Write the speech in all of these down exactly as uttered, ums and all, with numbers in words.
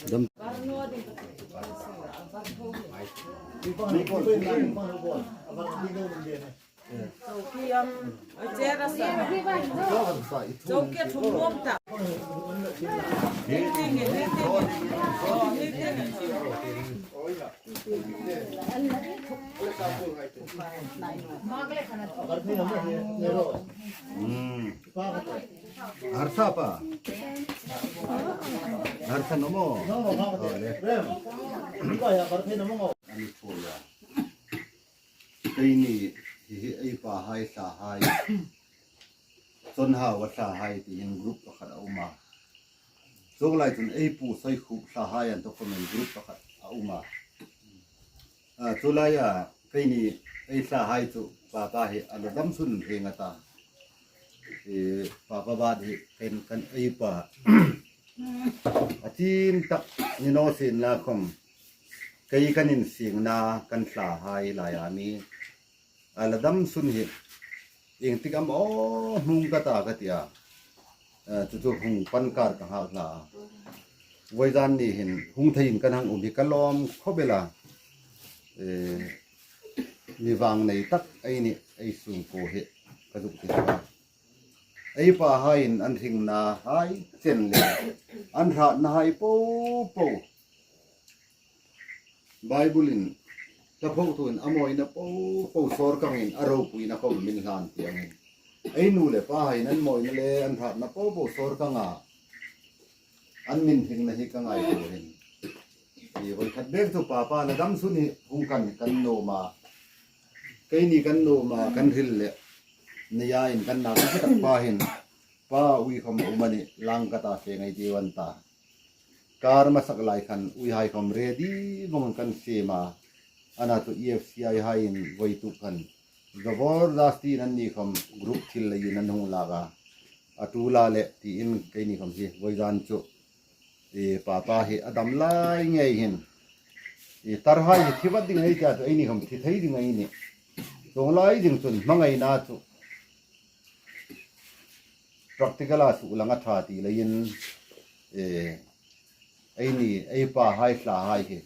Dam. Hmm. Harsa pa. Harsa nomo. Oh, le. Ani phoya. Keini hi, hi ei pahai, thlahai. Chonhau a thlahai tiin group pakhat a um a. Chuong lai chun ei pu Soikhup thlahai an tawk khawmin group pakhat a um a. A, chu laia keini ei thlahai chu papa hi a la dam sun ring a ta. E, papa bat hi kan, kan ei pa. A tin tak ni naw sien la khawm. Kei kan insingna kan thlahai laia mi. A la dam sun hi. Ieng tik am aw hmung ka ta ka tia. Eh, chu chu hung pan kar ka nghak hla. Voizan ni hin hung theiin kan hang um hi ka lawm khawp el a. Eh, mi vang nei tak ei ni, ei sungkuo hi ka zuk ti ta. Ei pahaiin an hringna hai chen le an hratna hai po po. Bible-in, hla phoktuin a mawina po po sawr kangin a ropuina khawm min hlan ti angin. Ei nu le pahaiin an mawina le an hratna po po sawr kanga an min hringna hi ka ngaituo hin. I voi khat bek chu papa la dam sun hi hung kan, kan nuom a. Keini kan nuom a, kan hril le. Neiin kan na kan tak pa hin. Pa ui khawm a um a ni, lang ka ta fe ngai ti wan ta. Kar masak lai khan ui hai khawm ready vawng kan siem a. Ana chu E F C I haiin voi tu khan. Zabor dasti nan ni khawm group thil leiin an hung lak a. A tu la le tiin keini khawm hi voizan chu. E, papa hi a dam lai ngei hin. E, tar hai hi thi vat ding ei tia chu eini khawm thi thei ding ei ni. Chuong lai ding chun hmangaina chu. Practical-a suk lang a ṭha ti leiin, eh, eini, ei pahai thlahai hi.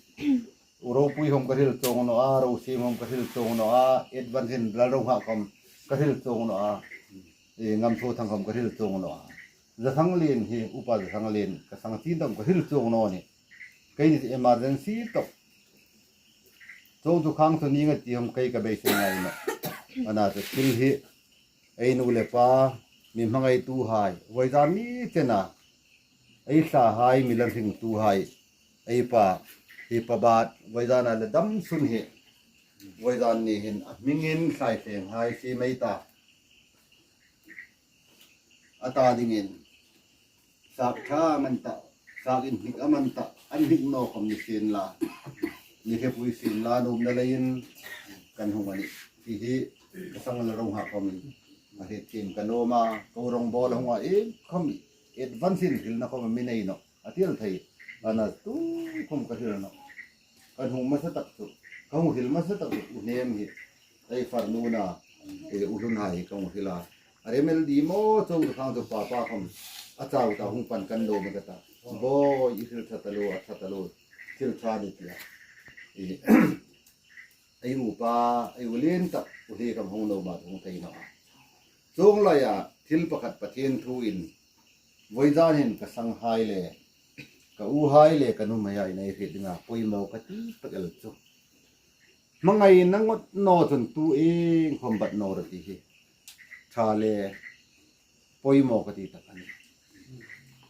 Ropui khawm ka hril chuong naw a, rosiem khawm ka hril chuong naw a, advance-in Lalrohak khawm ka hril chuong naw a, eh, Ngamthuothang khawm ka hril chuong naw a. Zathanglien hi, Upa Zathanglien, ka sang chin dam ka hril chuong naw ni. Keini emergency tawk. Chuong chu khang chu ni nga ti hawm kei ka beisei ngai naw. Ana chu thil hi, ei nu le pa, mi hmangaituhai, voizan ni chena, ei thlahai, mi la hringtuhai, ei pa, hi pa bat, voizana la dam sun hi, voizan ni hin, a hmingin thlai tlenghai si mei ta. A ta dingin, sak ṭha am an ta, sak inhnik am an ta, an hnik naw khawm ni sien la, ni hepui sien la, nuomna leiin kan hung a nih. Ti hi ka sang Lalrohak khawmin a hriet thiem ka nuom a, ko rawng bawl a hung a, ieng khawm advance-in hrilna khawm a mi nei naw, a ti el thei. Ana tu khawm ka hril naw. Kan hung hmasa tak chu, ka hung hril hmasa tak chu, U Hnem hi, ei farnu na, e, U Hlun hai hi ka hung hril a. A remel di maw, chuong chu khang chu papa khawm, a chau ta hung pan kan lo ma ka ta. Bawi, i hril ṭha taluo, a ṭha taluo, thil ṭha ni tia. E, ei upa, ei u lien tak, U Hlikham hung lo ma hung thei naw a. Chuong laia, thil pakhat Pathien thuin, voizan hin ka sanghai le, ka uhai le, ka nuhmeihai nei hriet dinga, poimaw ka ti tak el chu. Hmangaina ngot naw chun tu ieng khawm bat naw rawh ti hi. Ṭha le, poimaw ka ti tak a nih.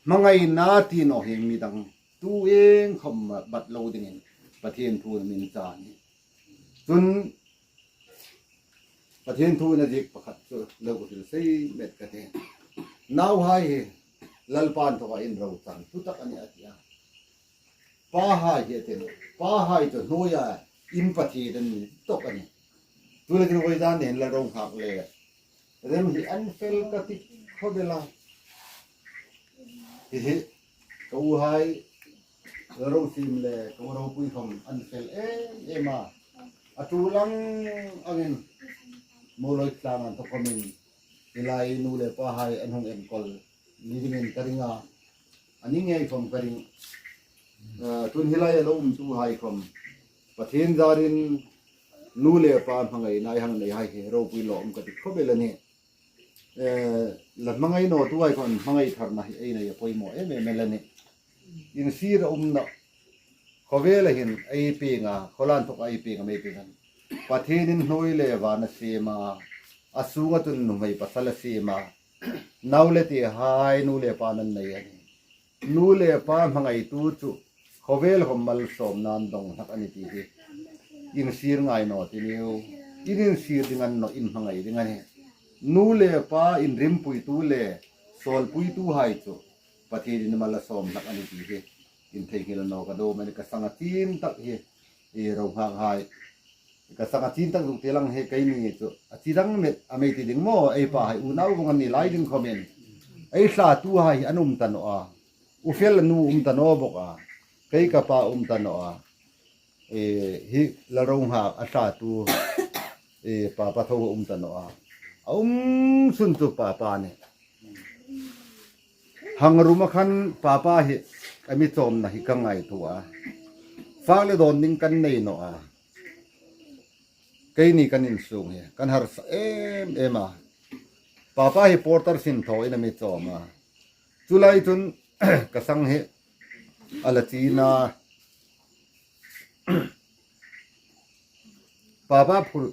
Hmangaina ti naw hi mi dang tu ieng khawm bat lo dingin Pathien thu min chah a nih. Chun Pathien thu a ziek pakhat chu lo hril sei met ka tih. Nauhai hi Lalpa inthawka inro chang thu tak a nih a ti a. Pahai hi a ti, pahai chu hnuoia in Pathien an ni tawk a nih. Chuleiin voizan hin Lalrohak le rem hi an fel ka ti khawp el a. Hi hi, ka uhai, Lalrosiem le ka u Ropui khawm an fel em em a. A tu lang angin, Muolhoi tlang an thaw khawmin, Hi lai nu le pahai an hung enkawl ni dingin ka ring a, a ni ngei khawm ka ring. Eh, tun hi lai a lo umtuhai khawm Pathien zarin nu le pa hmangaina ei hang nei hai hi ropui lawm ka ti khawp el a nih. Eh, la hmangai nawtuhai khawm hmangai tharna hi ei nei a poimaw em em el a nih. Insir a um naw. Khawvela hin ei pieng a, khawlan thawka ei pieng a, mei pieng a. Pathienin hnuoi le van a siem a, a sunga chun nuhmei pasal a siem a. Nau le tehai nu le pa an nei a nih. Nu le pa hmangaitu chu khawvel khawm malsawmna an dong hlak a nih ti hi insir ngai naw ti niu. In insir ding a ni naw, in hmangai ding a nih. Nu le pa inrimpuitu le sawlpuituhai chu Pathienin mal a sawm hlak a nih ti hi in theinghil naw ka dawm a nih. Ka sang a chin tak hi, i ro nghak hai. Ka sang a chin tak zuk ti lang hi keini chu a chi dang met a mei ti ding maw, ei pahai unau vawng an ni lai ding khawmin. Ei thlatuhai hi an um ta naw a. U fel nu um ta naw bawk a. Kei ka pa um ta naw a. Eh, hi la ro nghak a thlatu, eh, papa tho um ta naw a. A um sun chu papa a nih. Hang ruma khan papa hi a mi chawmna hi ka ngaituo a. Fak le dawn ding kan nei naw a. Keini kan insung hi kan harsa em em a. Papa hi porter sin thaw in a mi chawm a. Chu lai chun ka sang hi a la chin a. Papa phur,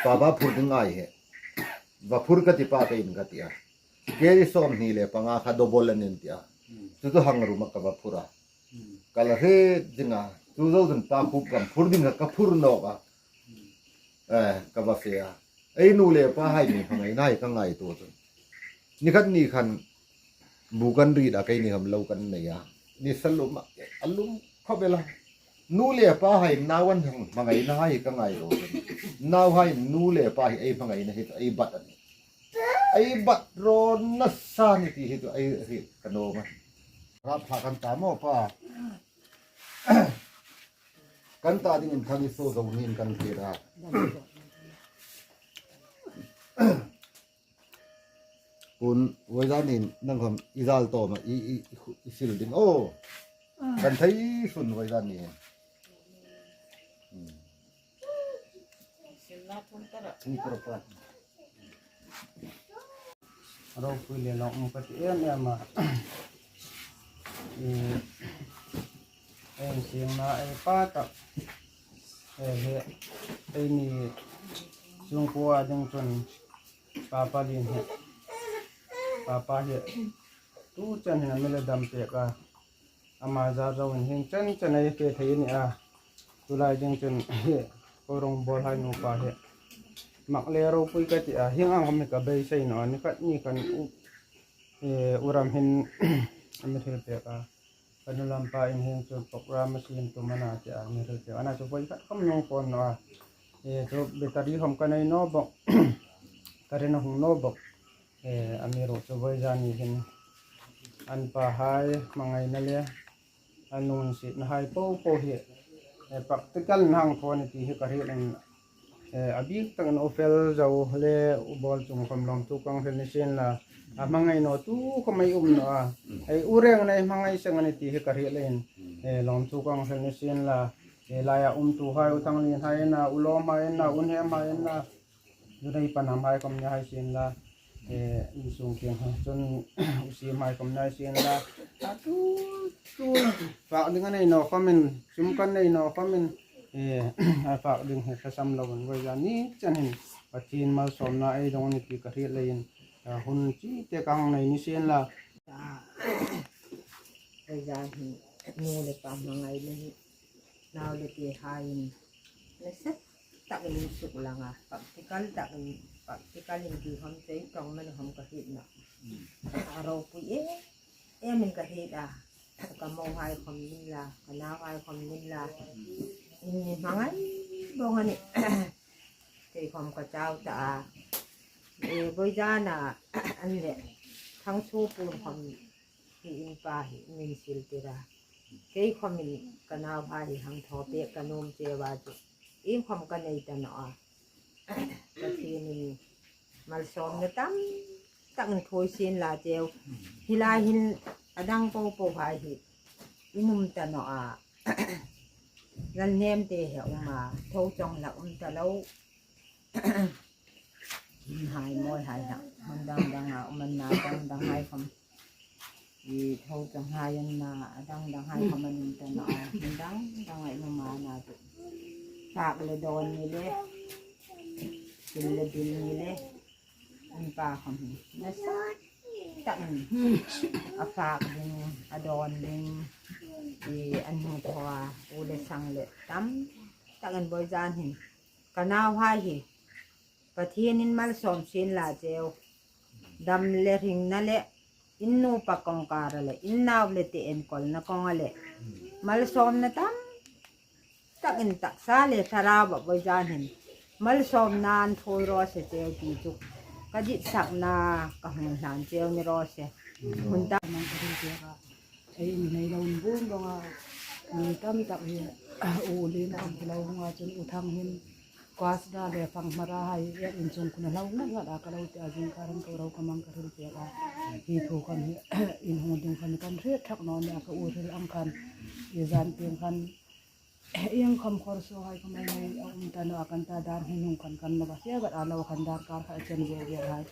papa phur ding ei hi. Va phur ka ti, pa ka in ka ti a. Keri sawmhni le panga kha double an in ti a. Chu chu hang ruma ka va phur a. Ka la hre ding a. Chu zo chun pa khup kan phur ding kha ka phur nawk a. Eh, ka va fe a. Ei nu le pahai mi hmangaina hi ka ngaituo chun. Ni khat ni khan bu kan rit a, keini khawm lo kan nei a. Ni sa lum a, a lum khawp el a. Nu le pahai nau an hmangaina hi ka ngaituo chun. Nauhai nu le pa hi ei hmangaina hi ei bat a nih. Ei bat rawn nasa a nih ti hi chu ei hriet ka nuom a. Rap thla kan ta maw pa. Kan ta dingin thang i so zo niin kan ti ra. Pun, voi zanin nang khawm i zal tawm a, i, i, i sil ding aw. Kan thei sun voi zanin. Hmm. Ni kor pa. Ropui le lawmum ka ti em em a. Eh, ei singna ei pa tak. Eh, he, eini sungkuo a ding chun papa lien hi. Papa hi. Tu chen hin a mi la dam pek a. Ama zar zoin hieng chen chen ei fe thei a ni a. Tulai ding chun hi, ko rongbawlhai nupa hi. Mak le ropui ka ti a, hieng ang khawm hi ka beisei naw a, ni khat ni khan u, eh, u ram hin a mi hril pek a. Ka nu lam pa in hieng chu program a siem tum a na ti a, a mi hril pek a. Ana chu voi khat khawm nung phone naw a. Eh, chu battery khawm ka nei naw bawk. Ka rin a hung naw bawk. Eh, amiruokchu voi zani hin an pahai hmangaina le an lunginsietnahai po po hi, eh, practical-in hang thaw a nih ti hi ka hriet in, eh, a bik takin u fel zo le u bawl chung khawm lawmthu kan hril ni sien la, a hmangai nawtu khawm ei um naw a, ei u rengin ei hmangai seng a nih ti hi ka hriet leiin, eh, lawmthu kan hril ni sien la, eh, laia umtuhai, u Thanglienhai in a, u Lawmhai in a, u Hnemhai in a, Zunei panamhai khawm ni hai sien la, eh, insung kienghai chun u Simhai khawm ni hai sien la. A tu, tu, fak ding a nei naw khawmin, sum kan nei naw khawmin, eh, a fak ding hi ka sam lovin voi zani chen hin Pathien malsawmna ei dong a nih ti ka hriet leiin, a hun chi te ka hang nei ni sien la. Voi zan hin nu le pa hmangaina hi nau le tehaiin nasa takin insuk lang a, practical takin, practical-in ti khawm chu ei tawng mani khawm ka hriet naw. A ropui em emin ka hriet a, ka mohai khawm ni la, ka nauhai khawm ni la, in mi hmangai bawk a nih. Kei khawm ka chau ta a. E, voi zana an le Thangsuo puon khawm hi in pa hi min sil tir a. Kei khawmin ka nauhai hi hang thaw pek ka nuom cheu a chu. Ieng khawm ka nei ta naw a. Pathienin malsawmna tam tak inthuoi sien la cheu. Hi lai hin a dang po po hai hi in um ta naw a. Zan nem te hi um a, tho chawng hlak um ta lo. Hai mawi hai hlak, hmun dang dang a um an na, dang dang hai khom. I tho chawng hai an na, a dang dang hai khom an um ta naw a, hmun dang dang a in um a na chu. Fak le dawn ni le, thil le dil ni le, an pa khom hi nasa takin a fak ding, a dawn ding, i an hmu thaw a, u le sang le tam takin vawizan hin ka nauhai hi Pathienin malsawm sien la cheu. Dam le hringna le in nupa kawngkara le in nau le te enkawlna kawnga le malsawmna tam takin taksa le thlarauva vawizan hin malsawmna inthuoi raw se cheu ti chu ka ditsakna ka hung hlan cheu ni raw se. Hun ta Ei, mi nei lo inbum banga, mi tam tak hi, u Lin khom hi lo hung a, chun u Thang hin, Kwasda le Fanghmara hai, ei inchung khun a lo ngat ngat a ka lo ti a, zingkar an ko ro ka mang ka hril pek a. Hi thu khom hi, in hung ding khom kan hriet thak naw nih a, ka u hril ang khan, i zan tieng khan, ieng khom khawr suo hai khom ei nei a um ta naw a, kan ta dan hin hung kan kan lo va hria vat a lo khan darkar kha a chen ve ve hai.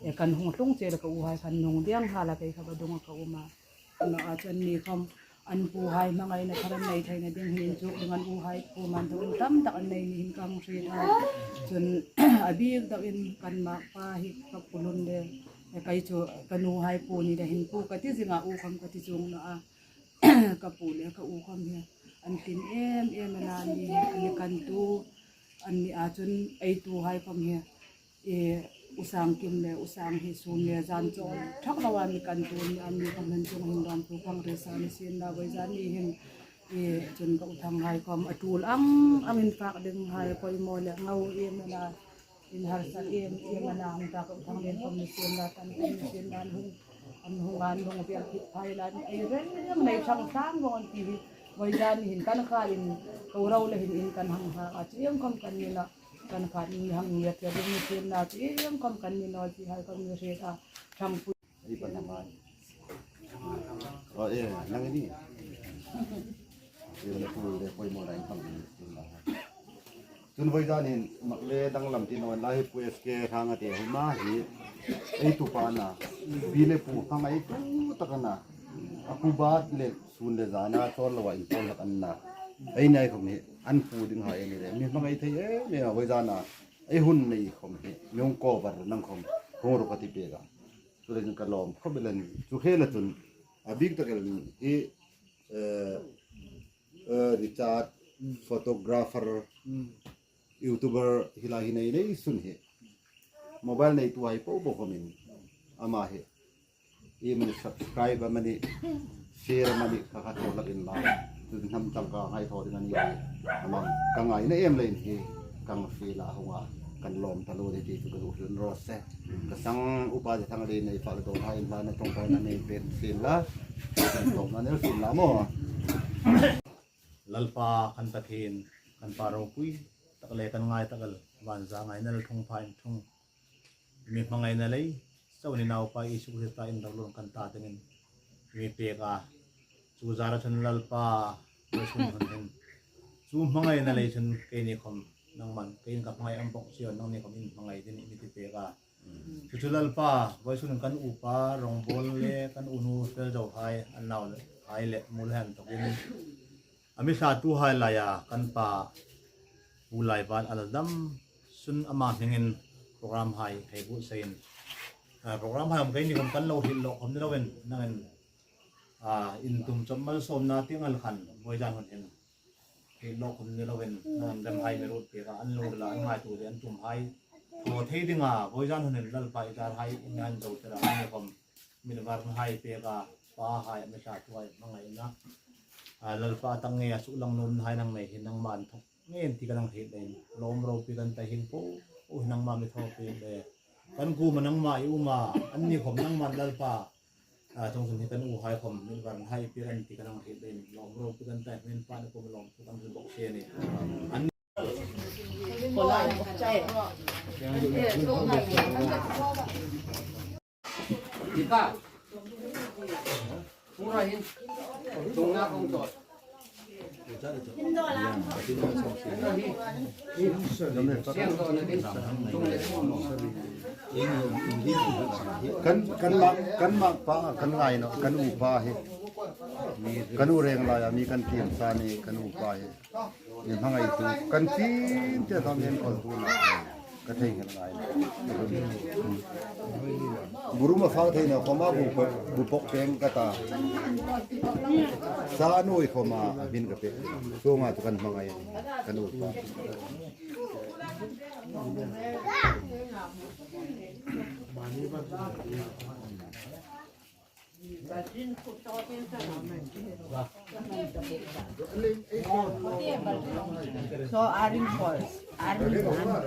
E kan hung tlung che le ka u hai khan nung diang ha la kei kha va dung a ka um a. Naw a, chun ni khom an pu hai hmangaina kha an nei theina ding hin inchuk ding an u hai pu man dawin tam tak an nei ni hin ka hung hriet a. Chun a bik dawin kan mak pa hi ka pu Lun le, e kei chu ka nu hai pu ni le hin pu ka ti zing a, u khom ka ti chuong naw a. Ka pu le ka u khom hi an tin em em a na, ni hi an ni kan tu an ni a, chun ei tu hai khom hi, e, u Sang Kim le u Sang hi sun le zan chawl thak lo a mi kan tu an ni a, an ni khom hin chung hin lawmthu kan hril sa ni sien la, vawizan ni hin, e, chun ka u Thang hai khom a tul ang angin fak ding hai poimaw le ngau em a na. In harsa em em a na, hung ta ka u Thang Lien khom ni sien la, tan khom ni sien la, an hung, an hung, an hung bial khit phai la, ei reng reng nei chang sang vong an ti hi. Vawizan hin kan kha in ko ro le hin in kan hang ha a, chu ieng khom kan ni la, kan kha in hang ni a, tia ding ni sien la, chu ieng khom kan ni naw ti hai khom ni hriet a, thang pu. Ei pa na mai. Aw, e, nang ni. E, na pu le poimaw la in pang ni la. Chun vawizan hin mak le danglam ti naw la hi Pu S K Hrang a te huma hi. Ei tu pa na. Pi le pu hmangai tu tak a na. A kubat le sun le zana chawl lo a in pawl lak an na. Ei nei khom hi an pu ding hai ni le. Mi hmangai thei e, mi vawizan a. Ei hun nei khom hi. Mi hung cover nang khom. Hung ro ka ti pek a. Chu le ka lawm khop el a nih. Chu khela chun a bik tak el hi, eh, eh, Richard, photographer, YouTuber hi la hi nei nei sun hi. Mobile nei tu hai po po khomin ama hi. I mani subscribe a mani share a mani kha kha thaw hlak in la. Chu hnam tang ka ngai thaw ding a ni. Amang ka ngaina em leiin hi kang fie la hunga kan lawm ta lo de ti chu ka duh hril raw se. Ka sang upa te thang le nei fa le dawn hai in la na tawng ka na nei pen sien la. Tawng na nei sien la maw. Lalpa kan Pathien, kan Pa ropui tak le kan ngai tak el, van za ngaina le thung pha in thung. Mi hmangaina lei, chau ni naupa Isu Krista in ro lung kan ta dingin mi pek a. Chu zara chun Lalpa, vawisun hun hin. Chu hmangaina lei chun keini khom nangman, keiin ka hmangai am bok chion nangni khom in hmangai dingin mi ti pek a. Chu chu Lalpa, vawisun kan upa, Rongbol le kan unu Felzohai, an nau le, hai le, mul han tokin. A mi thlatuhai laia kan pa Pu Laival a la dam sun ama hmingin program hai hei buotsaiin, a, program hai am keini khom kan lo hril lawk khom ni loin nangin, a, in tum chawp malsawmna tieng el khan vawizan hun hin hril lawk khom ni loin nangin lem hai mi ruot pek a, an lungrila an ngaituo le an tum hai thaw thei dinga vawizan hun hin Lalpa i zar hai in han zo tera an ni khom min var hai pek a, pa hai, mi thlatuhai hmangaina. A, Lalpa tak nge a suk lang nun hai nang nei hi nangma an thawk nge ti kan hang hriet leiin. Lawm ropui kan ta hi po, u hi nangma mi thaw pek le. Kan kuoma nangma i um a, an ni khom nangma Lalpa. A, tawng sun hi kan u hai khom min var hai pek an ti kan hang hriet leiin. Lawm ropui kan ta hi min pa ni khom lawm tu kan hril bok se ni. An Kan, kan ma, kan ma pa, kan ngai naw, kan upa hi. Kan u reng laia mi kan tiem sa ni, kan upa hi. Ni hmangai tu, kan chin te thang en kol tu na. Ka thei ngei ngai. Burum a fak thei naw khoma bu pok, bu pok peng ka ta. Sa nuoi khoma a bin ka pe. Sunga chu kan hmangai, kan upa. So, arin kol, arin, arin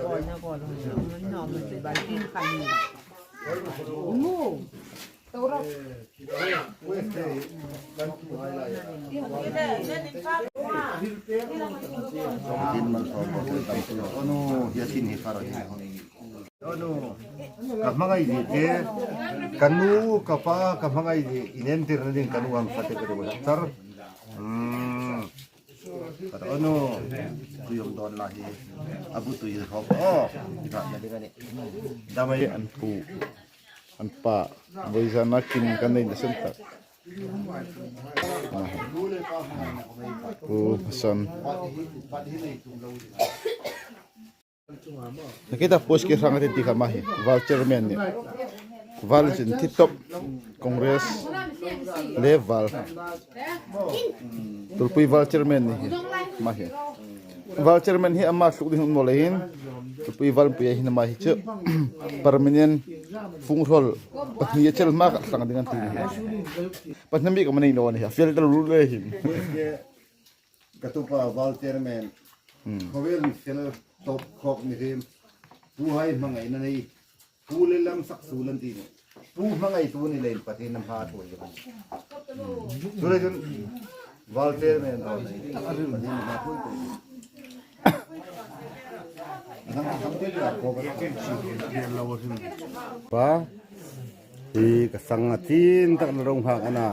kol na kol, no, no, no, baltin kami. Mu. Tin mal so, tin tam tu. Ono, ya tin hi faro hi. Ka hmangai zie te, ka nu, ka pa, ka hmangai zie, inentirna ding ka nu am fate ka ding char. Hmm. Ka ta nu, ku yom don la hi, a bu tu hi hop. Oh, ka na ding ani. Damai an pu, an pa, voi zana kin kan nei na sen tak. Pu san. Nakita post ki hrang ati ti kha ma hi, Val chairman ni. Val chin thi top Congress le Val. Tulpui Val chairman ni hi, ma hi. Val chairman hi ama hluk ding naw le hin. Tulpui Val pui hin ma hi chu. Permanent fung rol. Pahni chel ma ka thlang ding an ti ni hi. Pahni mi ka ma nei naw ni hi. Fiel tal ru le hin. Ka tupa Val chairman. Hmm. Khawvel mi fel top khawk mi rim. Pu hai hmangaina nei. Pu le lam sak su lan ti ni. Pu hmangai tu ni le Pathien nam ha thu. Chu le chun Val chairman ro nei. Pathien nam ha thu. Pa. Hi ka sang a tin tak na rong hak ana.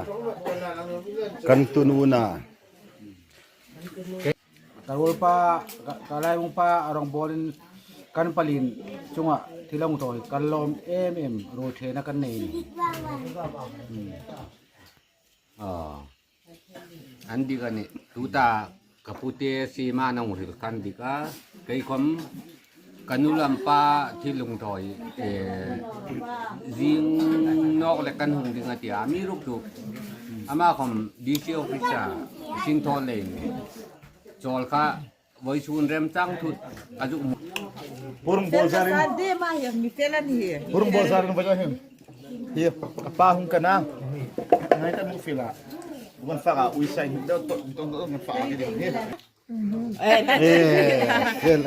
Kan tunu na. Ka ruolpa, ka, ka laibungpa a rongbawlin kan palin chunga thil hung thaw hi kan lawm em em, ruothienna kan nei ni. Hmm. Ah. An dik a nih. Tuta ka pute siem a nang hril khan dik a. Kei khom ka nu lam pa thil hung thaw hi, eh, zing nawk le kan hung ding a ti a. Amiruokchu ama khom D C office-a sin thaw leiin chawl kha vawisun remchang thut a zuk hmu. Hurung bol zarin. Sande ma hi mi fel a ni hi. Hurung bol zarin vaja hin. Hi ka pa hung ka na. Ngai ta mu fila. Kan fa ka ui sai hin do to to kan fa ka ding hi. Eh, fel.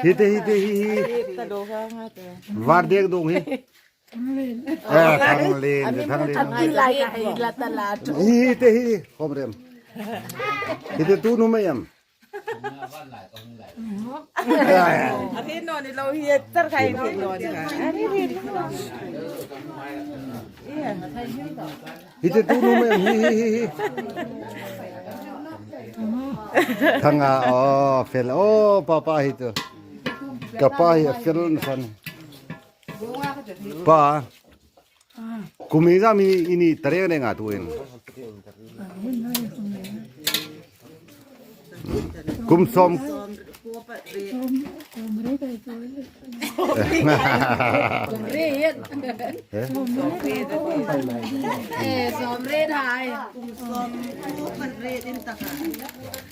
Hite, hite, hi, hi. Var dek dong hi. Eh, thang len, thang len. Hi lai ka hi la ta la tu. Hi te hi, khom rem. Hi te tu nu mai am. Ati no ni lo hi, tar khai ni lo ni. Ani hi. Hi te tu nu mai am, hi, hi, hi, hi. Thanga, oh, fel, oh, papa hi tu. Ka pa hi fel san. Pa. Kum iengzam i ni, i ni tareng renga tuhin. Kum sawm. Eh, sawm riet hai.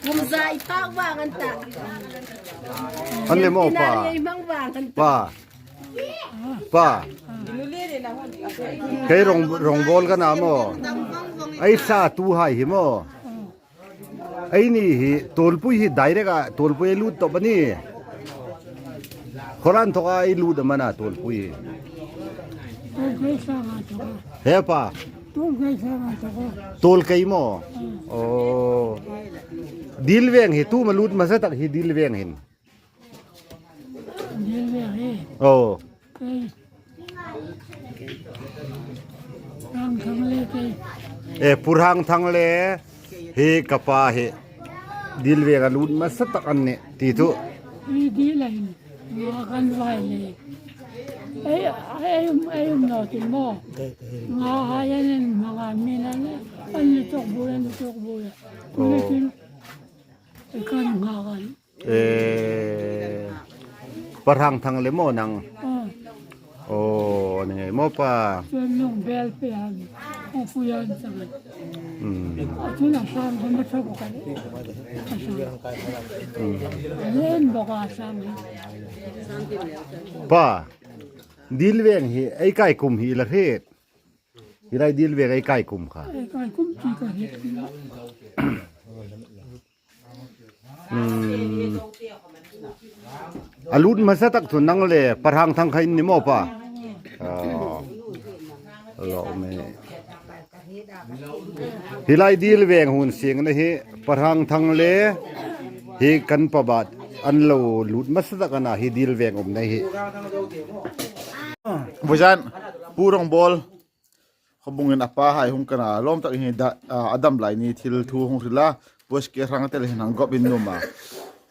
Kum zai phak vang an ta. An le maw pa. Mang vang an ta. Pa. Pa. Kei rong, rong bol ka na maw. Ei sa tu hai hi maw. Ei ni hi, Tuolpui hi direct a, Tuolpui ei lut tawp a ni. Khawlan thawka ei lut am a na Tuolpui hi. He pa. Tuolkei maw. Oh. Dil veng hi, tu ma lut ma sa tak hi dil veng hin. Dil ve hi. Oh. Ei. Rangthang le kei. E, Pu Rangthang le hi ka pa hi. Dil ve ka lut hmasa tak an nih ti chu. Hi dil a hin. Nga kan vai le. Ei, ei, ei, um naw ti maw. Nga hai an hmang a mi na le. An ni chok bu, an ni chok bu. Oh. Lekin, ei kan nga kan. E, Pa Rangthang le maw nang? Ah. Oh, ni ngei maw pa? Chuan lung bel pe an. Ko fu yan sa. Hmm. A chun a sang kan ma thok ka. A sang. Hmm. Len bawk a sang. Pa, dil veng hi, ei kai kum hi la hriet. Hi lai dil veng ei kai kum kha. Ei kai kum ti ka hriet. Hmm. A lut hmasa tak chu nang le Pa Rangthang kha in ni maw pa? Ah. Lo me. Hi lai dil veng hun sing na hi Pa Rangthang le hi kan pa bat an lo lut hmasa tak a na hi dil veng um na hi. Vawizan Pu Rongbawla Khawbungin a pa hai hung kan a lawm tak hi da, a, a dam lai ni thil thu hung hril a, Pu S K Rangtele hin hang gop in nuom a.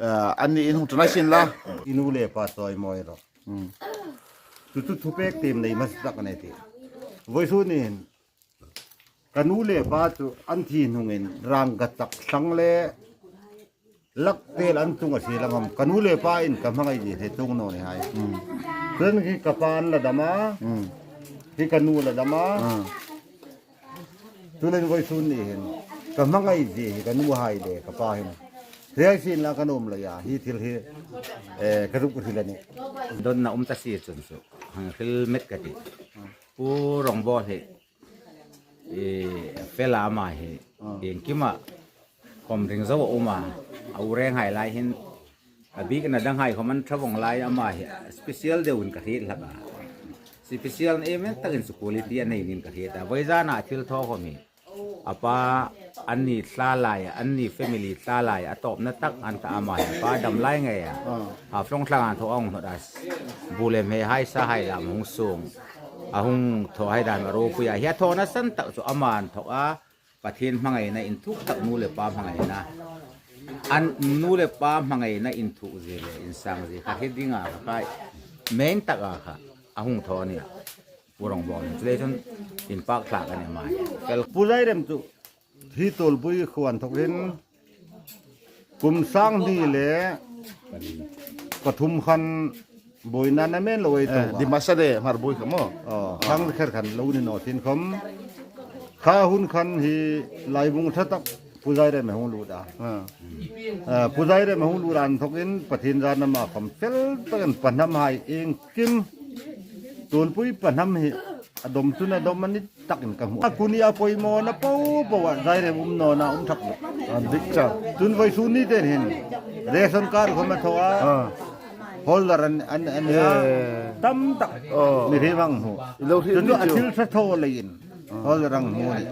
A, an ni in hung ṭan a sin la. I nu le pa chawimawi rawh. Hmm. Chu chu thupek tiem nei hmasa tak a ni ti. Vawisun hin ka nu le pa chu an thi hnungin rangkachak thlang le lak tel an tung a si lang am, ka nu le pa in ka hmangai zie hre tung naw ni hai. Hmm. Chuan hi ka pa an la dam a, hmm, hi ka nu la dam a. Hmm. Chuan vawisun ni hin ka hmangai zie hi ka nu hai le ka pa hin hre a sin la ka nuom lo a, hi thil hi, eh, ka zuk hril a nih. Donna um ta si chun chu hang hril met ka ti. Pu Rongbawla hi i fel a ama hi. Ah. Iengkima khawm ring zo a um a, a u reng hai lai hin a bik na dang hai khawm an ṭha vawng lai ama hi special deuin ka hriet hlak a. Special na em em takin chu quality a nei niin ka hriet a. Vawizana thil thaw khawm hi a pa an ni thla lai, an ni family thla lai a tawpna tak an ta ama hi a pa dam lai ngei a. Ah. Haflong thlang an thaw a hung hnawt a, bu le hme hai sa hai lam hung sung a hung thaw hai dan a ropui a. Hi a thawna san tak chu ama an thawk a, Pathien hmangaina inthuk tak nu le pa hmangaina. An nu le pa hmangaina inthuk zie le insang zie kha hi dinga kha kai main taka kha a hung thaw a nih. Pu Rongbawla. Chuleiin inpak thlak a ni mai. Pu Zairem chu hi Tuolpui khuo an thawk hin kum sang hni le pathum khan buoina a nei lo ei tawh a. Dimasa le Hmarbui kha maw? Aw, khang kher khan lo ni naw tiin khawm. Kha hun khan hi Laibung ṭha tak Pu Zairem a hung lut a. Ah. Ah, Pu Zairem a hung lut an thawkin Pathien zana ma khawm fel takin pa hnam hai iengkim Tuolpui pa hnam hi a dawm chun a dawm a ni takin ka hmu. A kuni a pawimawna po po a Zairem um nawna um thak lo. A dik chak. Tun vawisun ni ten hin ration card khawm a thaw a. Ah. Holder an, an, an, eh, tam tak. Oh. Mi hriem ang hmu. I lo hril chu ni a chu. Thil ṭha thaw leiin. Ah. Holder ang hmu ni.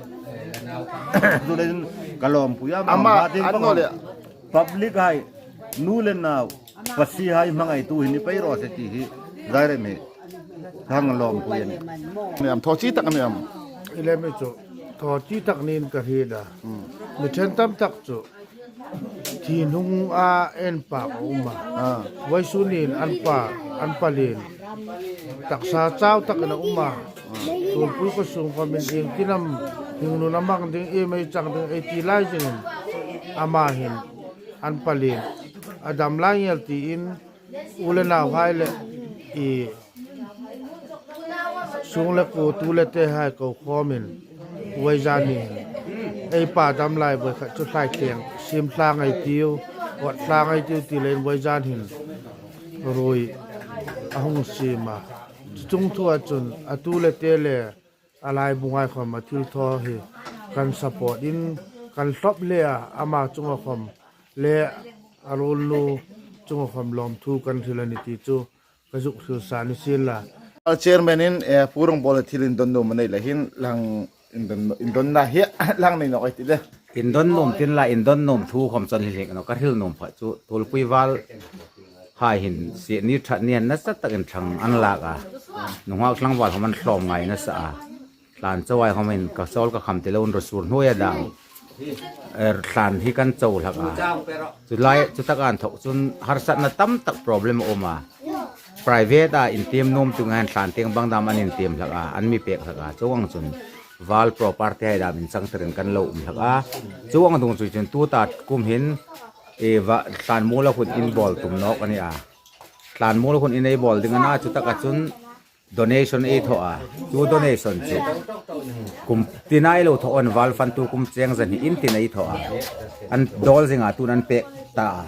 Chuleiin ka lawmpui a. Ama, ma ding an ka naw le. Public hai, nu le nau, pasie hai hmangaitu hi ni pei rawh se ti hi Zairem hi hang lawmpui a nih. Ni am, thaw chi tak ni am? I lem i chu, thaw chi tak niin ka hriet a. Hmm. Mi ṭhen tam tak chu thi hnunga en pak a um a. Ah. Vawisun niin an pa, an pa lien taksa chau takin a um a. Tuolpui khuo sung khawmin iengkim am hringnun a hmang ding, ei mei chang ding ei ti lai zingin ama hin an pa lien a dam lai ngei tiin u le nau hai le i sung le kuo tu le te hai ko khawmin vawizan hin ei pa dam lai voi khat chu thlai thleng sim thlang ei tiu, vawt thlang ei tiu ti leiin vawizan hin ruoi a hung sim a. Chu chung thua chun a tu le te le a Laibung hai khawm a thil thaw hi kan support in kan hlawp hle a, ama chunga khawm le a ruolnu chunga khawm lawmthu kan hril a ni ti chu ka zuk hril sa ni sien la. A chairman in, eh, Pu Rongbawla thil indon nuom a nei la hin lang indon, indonna hi lang nei nawk ei ti le. Indon nuom tin la, indon nuom thu khawm chun hi hlek naw ka hril nuom pha chu Tuolpui val Hai hin sie ni ṭhat ni an nasa takin thlang an lak a. Nunghak tlangval khawm an hlawm ngai nasa a. Hlan chauhai khawmin ka sawl ka kham ti loin ro sur hnuoia dam. Er, hlan hi kan cho hlak a. Chu lai, chu taka inthok chun harsatna tam tak problem a um a. Private-a intiem nuom tu ngan hlan tieng bang dam an intiem hlak a, an mi pek hlak a. Chuong chun val property hai dam inchang tirin kan lo um hlak a. Chuong dung chu chun tuta kum hin, e, va, hlan mula hun inbawl tum nawk a ni a. Hlan mula hun inbawl ding a na, chu taka chun donation ei thaw a. Chu donation chu kum tina ei lo thaw a, val fund tu kum cheng zan hi in tina ei thaw a. An dawl zinga tun an pek ta a.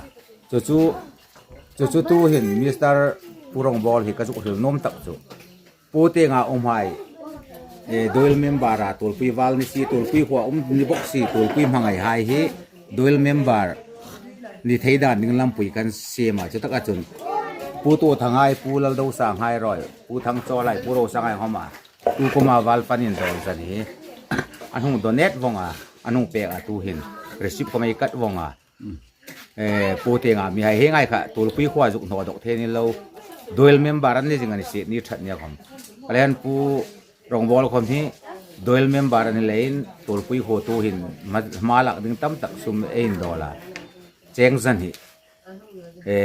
Chu chu, chu chu tu hin Mister Pu Rongbol hi ka zuk hril nuom tak chu. Pu tienga um hai, e, Doil member-a Tuolpui val ni si, Tuolpui khuoa um ni bok si, Tuolpui hmangai hai hi Doil member ni thei dan ding lampui kan siem a, chu taka chun Pu Tuothang hai, Pu Laldosanghai ruol, Pu Thangchawl hai, Pu Rosanghai khawma tu kuma val fund indawl zan hi an hung donate vong a, an hung pek a, tu hin receipt khawm ei kat vong a. E, Pu tienga mi hai hi ngai kha, Tuolpui khuoa zuk hnaw dawk thei ni lo. Doil member an ni zing a ni sie ni ṭhat nia khawm. Ka lien Pu Rongbol khawm hi Doil member a ni leiin Tuolpui khuo tu hin hma, hma lak ding tam tak sum ei indawl a. Cheng zan hi, e,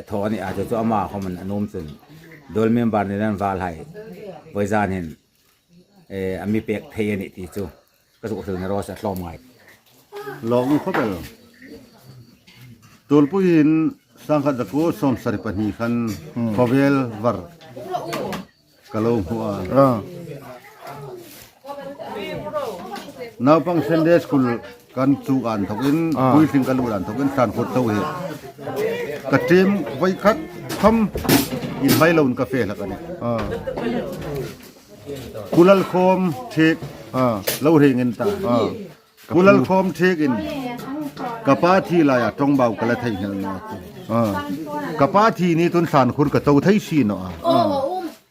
thaw a ni a, chu chu ama khawm an nuom chun Doil member ni dan val hai vawizan hin, e, a mi pek thei a nih ti chu ka zuk hril ni raw se, hlawm ngai. Lawm khawp el. Tuolpui hin sangkhat zakuo sawmsari pahni khan khawvel var ka lo hmu a. Ah. Naupang Sunday School kan chuk an thokin, ah, puitling ka lut an thokin, Sankhur to hi ka ṭim voi khat khawm inhmai loin ka fe hlak a nih. Ah. Pu Lalkhawm Thiek, ah, lo hre ngei ta. Ah. Pu Lalkhawm Thiekin ka pa thi laia ṭawngbau ka la theinghil naw chu. Ah. Ka pa thi ni chun Sankhur ka to thei si naw a. Ah.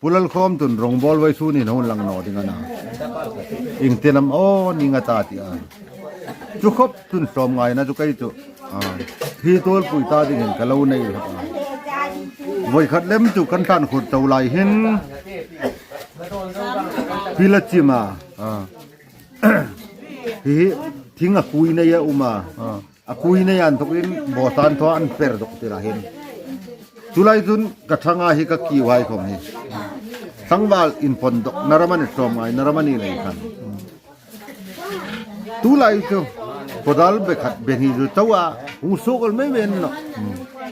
Pu Lalkhawm chun Rongbol vawisun hin hung lang naw ding a na. Ieng tin am aw ning a ta ti a. Chu khawp chun hlawm ngaina chu kei chu. Ah. Hi Tuolpui ta dingin ka lo nei hlak a. Voi khat lem chu kan Sankhur to lai hin pila chima. Ah. Hi, hi, thing a kui nei a um a. Ah. A kui nei an thokin, bawsan thaw an per dawk ti la hin. Chu lai chun ka ṭhanga hi ka kiu hai khawm hi. Tlangval inpon dawk, na ram a ni hlawm ngai, na ram a ni lei khan. Tu lai chu, podal be khat be hni chu chau a, hung suok el mei mei naw.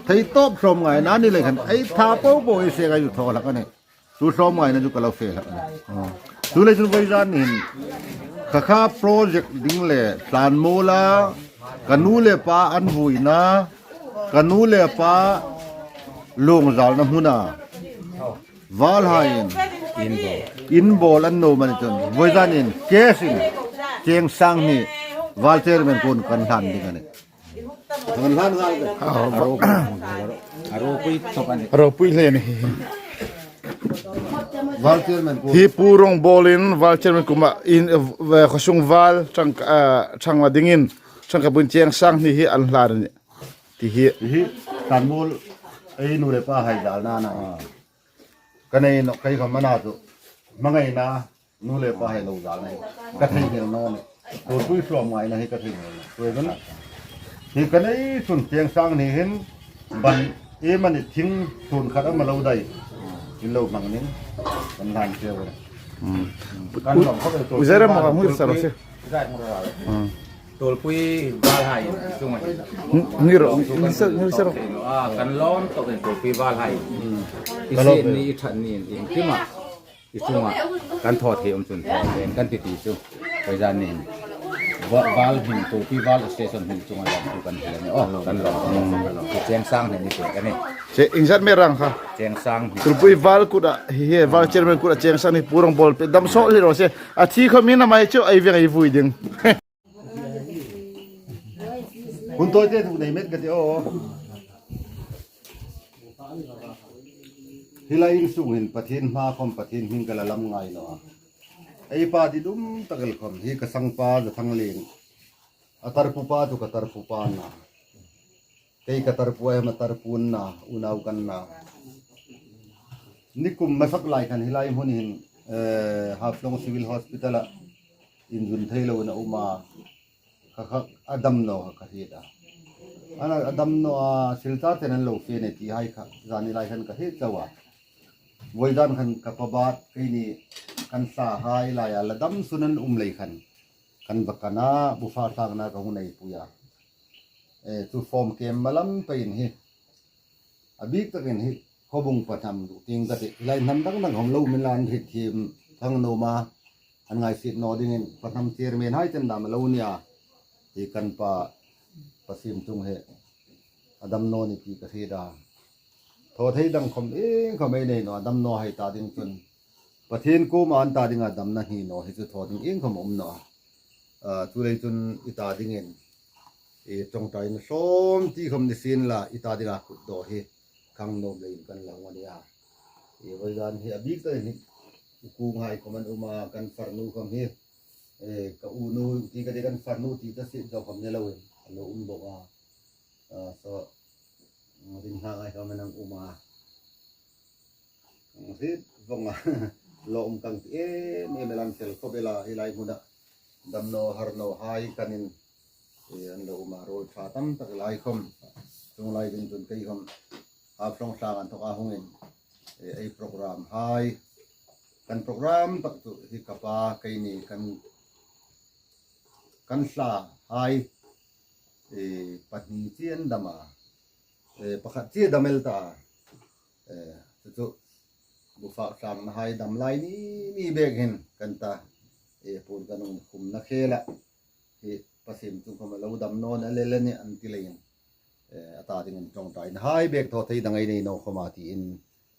Thei tawp hlawm ngaina ni lei khan, ei tha po po ei se ka zu thaw hlak a nih. Chu hlawm ngaina chu ka lo fe hlak a nih. Ah. Chu lai chun vawizan hin, kha kha project ding le, hlan mula, ka nu le pa an vuina, ka nu le pa lawng zalna hmuna. Val haiin inbawl an nuom a ni chun. Vawizan hin, cash in, cheng sang hni, val chairman kuoma kan hlan ding a nih. Kan hlan ngai. Ah, a ro, a ropui tawp a nih. A ropui hle a nih. Val chairman kuoma. Hi Pu Rongbawl in val chairman kuoma in, eh, khawsung val chang, ah, chang la dingin, chang ka buin cheng sang hni hi an hlan a nih. Ti hi. Ti hi, Sanmuol, ei nu le pa hai zalna a nih. Ah. Ka nei naw, kei khawm a na chu. Hmangaina, nu le pa hai lo zalna hi ka theinghil naw a nih. Tuolpui hlawm ngaina hi ka theinghil naw. Tuolpui hi ka nei chun cheng sang hni hin ban iemani thing thun khat am a lo dai. In lo hmang ning. Kan hlan cheu a nih. Hmm. Kan lawm khawp el. Tuolpui val, Tuolpui. Zara ma ka hmu sa ro se. Zara ma ka hmu sa ro. Hmm. Tuolpui val hai i chunga hin. Ni ro, ni sa, ni sa ro. Ah, kan lawm tawk in Tuolpui val hai. Hmm. I sie ni, i ṭhat ni, iengkima i chunga kan thaw thei um chun thaw thei kan ti ti chu. Vawizan hin. Va-, val hin, Tuolpui val station hin chunga lawm tu kan hei ni. Oh, kan lawm. Hmm. Cheng sang hni ni te kan ni. Che, iengzat am i rang kha? Cheng sang hni. Tuolpui val kuta, hi, hi, val chairman kuta cheng sang hni Pu Rongbawl pe dam saw le ro se. A thi khawm hin a mai chu, ei veng ei vui ding. Hun tawite thu nei met ka ti aw. Hi lai insung hin Pathien hma khawm Pathien hming ka la lam ngai naw a. Ei pa didum tak el khawm hi ka sangpa Zathanglen. A tarpupa chu ka tarpupa a na. Kei ka tarpuoi, ama tarpuoi na, unau kan na. Nikum masak lai khan hi lai hmun hin, eh, Haflong Civil Hospital-a inzun thei loin a um a, kha kha a dam naw kha ka hriet a. Ana a dam naw a, Silchar ten an lo fe a ni ti hai kha, zani lai khan ka hriet chau a. Vawizan khan ka pa bat, keini kan sa hai laia la dam sun an um lei khan, kan va kan a, bu fa sang na ka hung nei pui a. Eh, chu form kem malam peiin hi, a bik takin hi, khawbung pahnam duh ting ka ti. Hi lai hnam dang dang khom lo min la an hriet thiem thang naw ma, an ngaisiet naw dingin pahnam chairman hai ten dam lo nia. Hi kan pa, pa Siemchung hi a dam naw ni ti ka hriet a. Thaw thei dang khom iengkhom ei nei naw, a dam naw hai ta ding chun Pathien kuoma an ta dinga damna hi naw, hi chu thaw ding iengkhom um naw a. Ah, chu lei chun i ta dingin, i ṭawngṭaina sawm ti khom ni sien la, i ta dinga kut daw hi khang nuom leiin kan la hung a nia. I vawizan hi a bik takin hi, u kung hai khom an um a, kan farnu khom hi, eh, ka unu ti ka ti, kan farnu ti ka si zo khom ni loin a lo um bawk a. Ah, so, ring hla ngai khom an um a. Hriet vong a, lawm kan ti em em el an fel khawp el a, hi lai hmuna dam naw har naw hai kan in, eh, an lo um a, ruol ṭha tam tak lai khom. Chuong lai ding chun kei khom Haflong tlâng an thawk a hungin, eh, ei program hai, kan program tak chu hi ka pa keini kan, kan hla hai, eh, pahni chie an dam a, eh, pakhat chie dam el ta a. Eh, chu chu, bu fa sang na hai dam lai ni, ni bek hin kan ta, eh, pun kan hung khum na khela. Hi pa Siemchung khom a lo dam naw a le le ni an ti leiin, eh, a ta dingin ṭawngṭaina hai bek thaw thei dang ei nei naw khom a tiin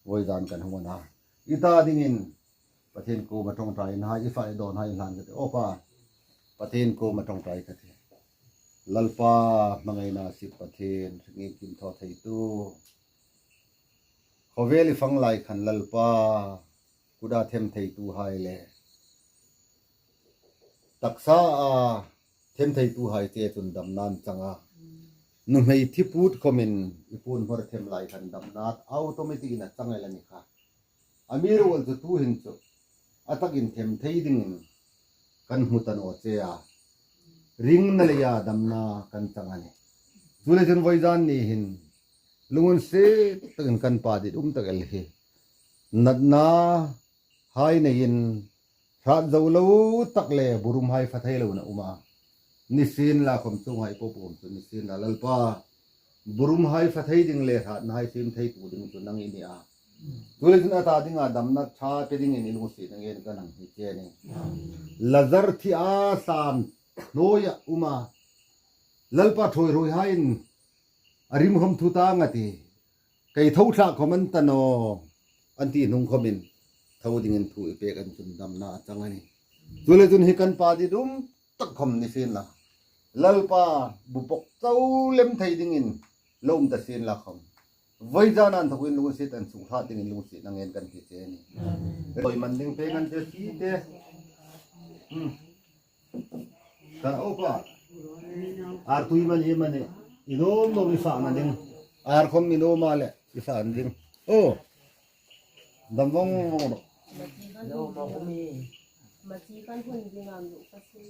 vawizan kan hung a na. I ta dingin Pathien kuoma ṭawngṭaina hai, i fa i dawn hai hlan ka ti. Aw pa, Pathien kuoma ṭawngṭai ka ti. Lalpa, hmangaina sip Pathien, hringin kim thaw theitu. Khawvel i fang lai khan Lalpa, kuta them theitu hai le taksa a them theitu hai che chun damna an chang a. Nuhmei thi put khomin i puon hmawr them lai khan damna automatic in a chang el a ni kha. Amiruokchu tuhin chu a takin them thei dingin kan hmu ta naw che a. Ringna leia damna kan chang a nih. Chu le chun vawizan ni hin lunginsiet takin kan pa dit um tak el hi natna hai neiin hrat zo lo tak le burum hai fa thei lo na um a. Ni sien la khom chuong hai po po chu ni sien la Lalpa, burum hai fa thei ding le hratna hai siem theitu ding chu nang i ni a. Chu le chun a ta dinga damna ṭha pe dingin i lungsietna ngen ka nang hi che ni. Lazar thi a san hnuoia um a. Lalpa, ṭhuoi ruoi haiin a rim khom thu ta nga ti. Kei tho thla khom an ta naw, an ti hnung khomin tho dingin thu i pek an chun damna a chang a nih. Chu le chun hi kan pa dit um tak khom ni sien la, Lalpa, bu pawk chau lem thei dingin lo um ta sien la khom, vawizan an thawkin lungsiet an suk hlat dingin lungsietna ngen kan ti che ni. Amen. Ṭhuoi man ding pe ngan te si te. Hmm. Ka, aw pa. Ar tui man hi man hi. I nuom nuom i fa man ding. Ar khom i nuom a le i fa ding. Aw. Dam vong vong. Machi kan hun ding am lu ka si.